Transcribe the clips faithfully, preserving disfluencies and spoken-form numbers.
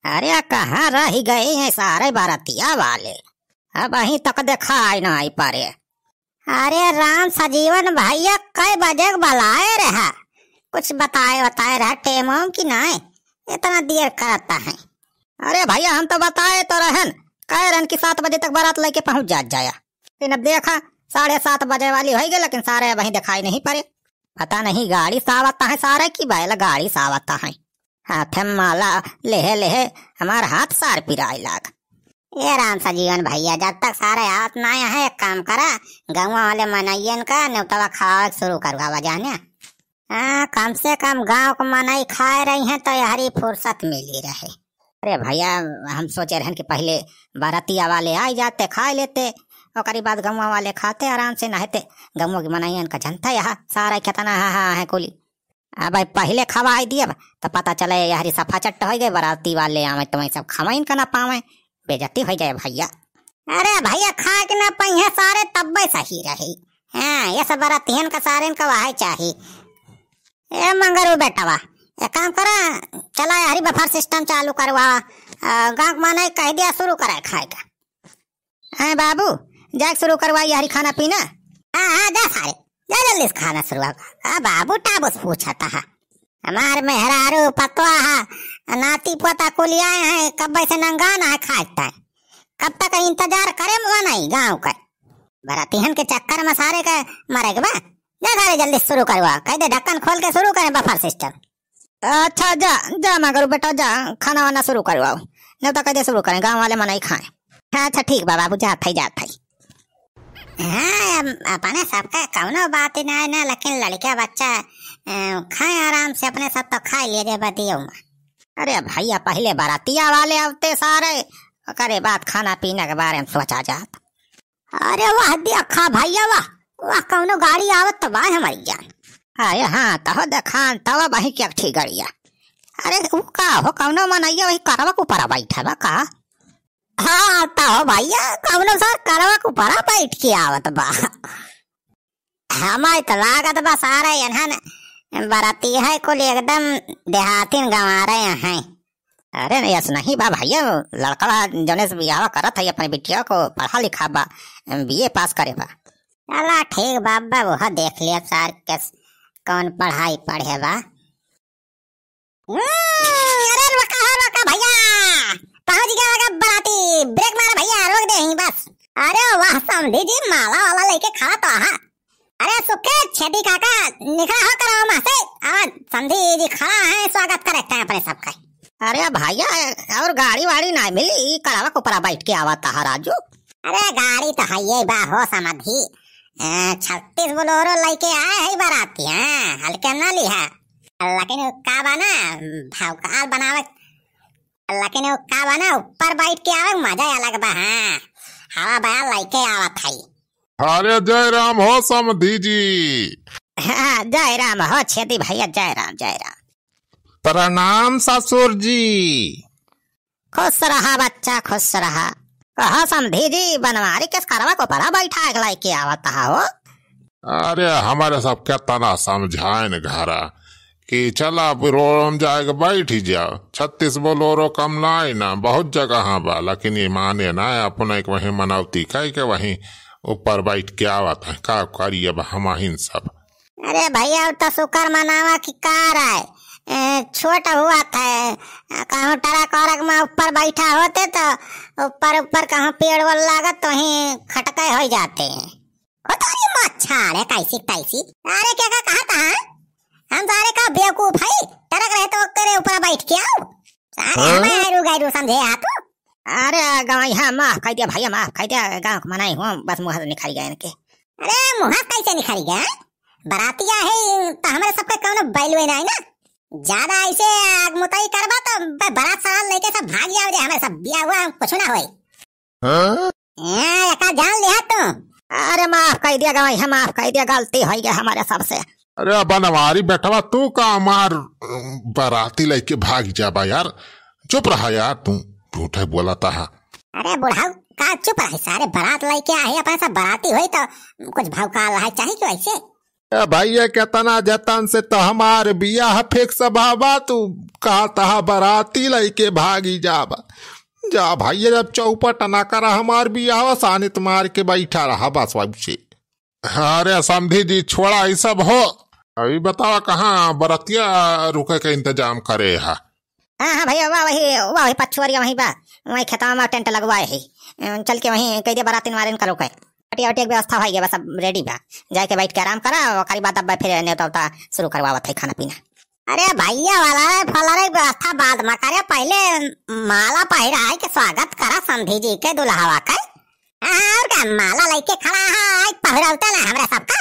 अरे, कहाँ रहि गए हैं सारे बरतिया वाले? अबहीं तक देखाई नाहीं परे। अरे राम सजीवन भइया, कई बजे क बलाए रहा? कुछ बताए, बताए रहा टेम ओम कि नाहीं? इतना देर करत हैं। अरे भइया, हम तो बताए तो रहेन, कहे रहेन कि सात बजे तक बारात लइके पहुँच जात जाया। लेकिन अब देखा, साढ़े सात बजे वाली होइ गई, लेकिन सारे अबहीं देखाई नहीं परे। पता नहीं गाड़ी से आवत हैं सारे कि बैलगाड़ी से आवत हैं। हाथे में माला लेहे लेहे हमार हाथ सार पिराए लाग। ए राम सजीवन भइया, जब तक सारे आवत नाहीं हैं, एक काम करा, गउँवा वाले मनइयन का नेवतवा खवावे के शुरू करवावा जाने। हाँ, कम से कम गाँव क मनई खाए रही हैं तो यहरी फुर्सत मिली रहे। अरे भइया, हम सोचे रहेन कि पहिले बरतिया वाले आइ जाते, खाए लेते, ओकरी बाद गउँवा वाले खाते आराम से, नाहीं ते गउँवा के मनइयन का जनता यहाँ सारा केतना हा हा है कुली। अब भाई पहिले खवाई दियब, त पता चले यहरी सफा चट्ट होइ गए, बराती वाले आवे त वहीं सब खवाइन का ना पावे, बेइज्जती होइ जाए भइया। अरे भइया, खाए के ना पइहें सारे तब्बे सही रही। हाँ, ये सब बरातियन का सारेन का वहै चाही। ए मंगरू बेटवा, एक काम करा, चला यहरी बफर सिस्टम चालू करवा, अ, गाँव के मनई कहि दिया शुरू करे खाए का। हैं बाबू, जाके शुरू करवाई यहरी खाना पीना। हाँ, हाँ, जा सारे, जा जल्दी से खाना शुरू कर। आ बाबू, टाबुस पूछत हा। हमार मेहरारू, पतोह, नाती पोता कुल आए हैं, कब्बे से नंगान है खाए ताए। कब तक इंतजार करे मनई गाँव का? बरातिहन के चक्कर में सारे के मरे के बा। जा सारे जल्दी शुरू करवा, कहि दे ढक्कन खोल के शुरू करें बफर सिस्टम। अच्छा, जा, जा मगरू बेटा, जा, खाना वाना शुरू करवाओ, नेवता कहि दे शुरू करें, गाँव वाले मनई खाएं। हाँ, अच्छा, ठीक बा बाबू, जात है, जात है। हाँ, अब अपने सबका कौनो बात ही ना है ना, लेकिन लड़का बच्चा, अ, खाए आराम से, अपने सब तो खाए लिए जे बदियो में। अरे भइया, पहिले बरातिया वाले आवते सारे, ओकरे बाद खाना पीना के बारे में सोचा जात। अरे वाह, देखा भइया, वाह, वाह, कौनो गाड़ी आवत तो बा हमारी जान। अरे हाँ, तहो देखान, तब वही के एक ठी गड़िया। अरे उ का हो, कौनो मनइया वही करवा के ऊपर बैठा बा का? हाँ, तहो भइया, कौनो सर करवा के ऊपर बैठ के आवत बा। हमार त लागत बा सारे एनहन बराती है कुल एकदम देहातिन गंवारे हैं। अरे नहीं, ऐसा नहीं बा भइया, लड़कवा जौने से बियाह करत है अपने बिटिया को पढ़ा लिखा बा, बीए पास करे बा। चला ठीक बा, अब वह देख लिया सार के कौन पढ़ाई पढ़े बा। हम्म, अरे रुका हो, रुका भइया, पहुँच गया होगा बराती, ब्रेक मार भइया, रोक दे यहीं बस। अरे वाह समधी जी, माला वाला लइके खड़ा तो हा। अरे सुके छेदी काका, निकला हो कराओ माँ से, आवा समधी जी खड़ा है, स्वागत करे हैं अपने सबका। अरे भइया, और गाड़ी वाड़ी ना मिली, करावा के ऊपर बैठ के आवा तहा राजू। अरे गाड़ी तो है ये बा हो समधी, अ, छत्तीस बोलोरो लइके आए है बराती, हाँ, हल्के ना लिहा। लेकिन उ का बा ना, भौकाल बनावे, लेकिन उ का बा ना, ऊपर बैठ के आवे, मजा अलग बा, हाँ। हवा बयार लइके आवत है। अरे जय राम हो समधी जी। हाँ, जय राम हो छेदी भइया, जय राम, जय राम। प्रणाम ससुर जी। खुश रहा बच्चा, खुश रहा। कहो समधी जी, बनवारी किस करवा के ऊपर बैठा के लइके आवत हा हो? अरे, हमरे सब केतना समझाइन घरा कि चला, अब रोड में जाए के बैठ ही जाओ। छत्तीस बोलोरो कम नाई ना, बहुत जगह बा, लेकिन ये माने ना, अपने के वहीं मनौती कह के वहीं ऊपर बैठ के आवत है। का करी अब हमहिन सब? अरे भइया, अब तो शुक्र मनावा कि कार है, ए, छोट हुआ था, कहूँ ट्रक वरक में ऊपर बैठा होते तो ऊपर ऊपर कहूँ पेड़ वोड़ लागत तो ही खटके हो जाते। ओ तोरी मच्छर है, कैसी तैसी। अरे क्या का कहा था? हम सारे का बेवकूफ है, ट्रक रहे तो ओकरे ऊपर बैठ के आओ। सारे हाँ? हमें हैरू गैरू समझे आ तू। अरे गवैया, माफ कह दिया भइया, माफ कह दिया, गाँव के मनाई हूँ, बस मुँह से निकल गए इनके। अरे मुँह से कैसे निकल गया? बरातिया है तो हमारे सबके कौनो बैलुए नहीं ना। ज्यादा ऐसे आगमुताई करबा तो ब-, बारात सारा लेके सब भाग जाओ जे, हमारे सब बिया हुआ कुछ ना होई। हाँ? ए, एका जान लिहा तू। अरे माफ कह दिया गवैया, माफ कह दिया, गलती हो गया हमारे सबसे। अरे बनवारी बेटवा, तू का हमार, अ, बराती लेके भाग जाबा यार? चुप रहा यार, तू झूठे बोलत हा। अरे बुढ़ऊ, का चुप रहे, सारे बारात लेके आए, अपने सब बराती होई तो कुछ भौकाल रहे चाही क्यों ऐसे? ए भैया, केतना जतन से तो हमार बियाह fix भवा, तू कहा तहा बराती लइके भागी जाबा। जा भैया, अब चौपट ना करा हमार बियाह, सानित मार के बैठा रहा बस वैसे। अरे समधी जी, छोड़ा ई सब हो। अभी बतावा, कहाँ बरतिया रुके के इंतजाम करे हा? हाँ, हाँ भैया, वह वही, वह वही पछुअरिया वहीं बा, वहीं खेतवा में tent लगवाए है। अ, चल के वहीं कह दे बरातिन वारिन का रुके। पटिया वटिया के व्यवस्था होइ गया बा, सब ready बा। जाके बैठ के आराम करा, ओकरी बाद अब फिर नेवता उता शुरू करवावत है खाना पीना। अरे भैया, वाला रे, फला रे, व्यवस्था बाद में करे, पहले माला पहिराए के स्वागत करा समधी जी के दुल्हवा के। हाँ, और का, माला लइके खड़ा है, आज पहिरौते ना हमरा सबका।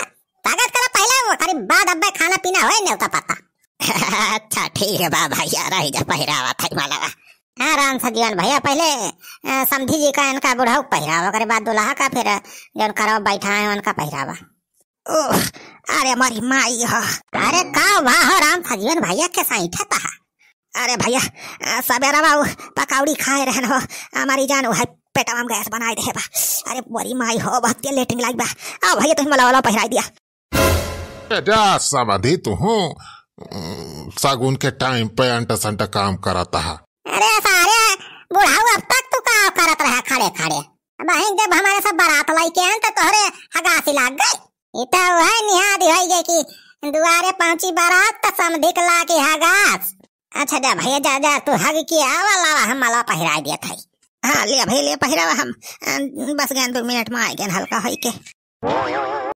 स्वागत करा पहले, ओकरी बाद अब्बे खाना पीना होए, नेवता पता। अच्छा, ठीक है बा भैया, रही जा, पहिरावा था माला बा। हाँ, राम सजीवन भैया, पहले, अ, समधी जी का, इनका बुढ़ऊ पहिरावा, ओकरे बाद दुल्हा का, फिर जौन करवा बैठा है, उनका पहिरावा। ओह, अरे मोरी माई हो। अरे का बा हो राम सजीवन भैया के साइठे तहा? अरे भैया, अ, सबेरा बा उ पकौड़ी खाए रहन हो, हमारी जान, वही पेटवा में गैस बनाए दे बा। अरे मोरी माई हो, बहुत तेल लेटरिन लाग बा। आ भैया, तुम मला वाला पहिराई दिया। ए, जा समधी तू हूँ, उम, सगुन के time पे अंट संट काम करत हा। अरे सारे बुढ़ऊ, अब तक तू का करत रहा खड़े खड़े? अब वहीं जब हमारे सब बारात लइके आन तो तोहरे हगासी लाग गई। ई तो वही निहाद होई गई कि दुआरे पहुंची बारात तो समधी के लागी हगास। अच्छा जा भैया, जा, जा, तू हग के आवा, लावा, हम माला पहिराई दिया था। हाँ, ले भैया, ले पहिरावा हम, अ, बस गए दो मिनट में आ गए हल्का होई के।